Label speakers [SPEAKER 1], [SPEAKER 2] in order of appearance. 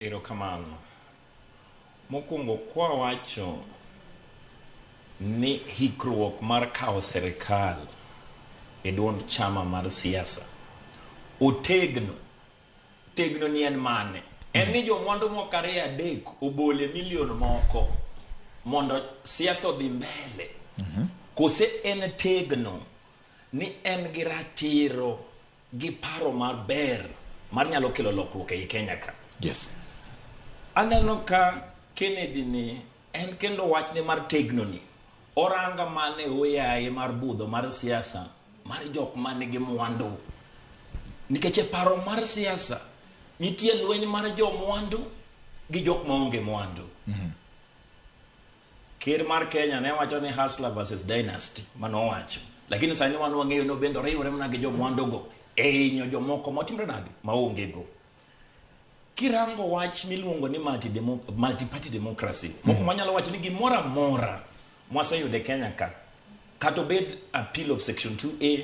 [SPEAKER 1] Erokamano. Mokwongo kwawacho ni hikruok mar kawo sirikal e duond chama mar siasa otegno, tegno ni en mane? En ni jomwandu moko ariyo adek obole milion moko mondo siasa odhi mbele. Kose en tegno ni en gi ratiro gi paro maber mar nyalo kelo lokruok ei Kenya ka.
[SPEAKER 2] Yes.
[SPEAKER 1] Aneno ka Kennedy ni en kendo wachne mar tegno ni oranga mane oyaye mar budho mar siasa mar jok mane gi mwandu. Nikech e paro mar siasa nitie lweny mar jomwandu gi jok maonge mwandu. Ker mar Kenya ne wacho ni hustler versus dynasty mano owacho. Lakini sani wan wang'eyo ni obende oriwre mana gi jomwandugo e hinyo jomoko motimre nade maonge go. Kirango wach miluongo ni multi-party democracy, moko wanyalo wacho ni gimoro amora mwaseyudo e Kenya ka, kata obed appeal of section 2A,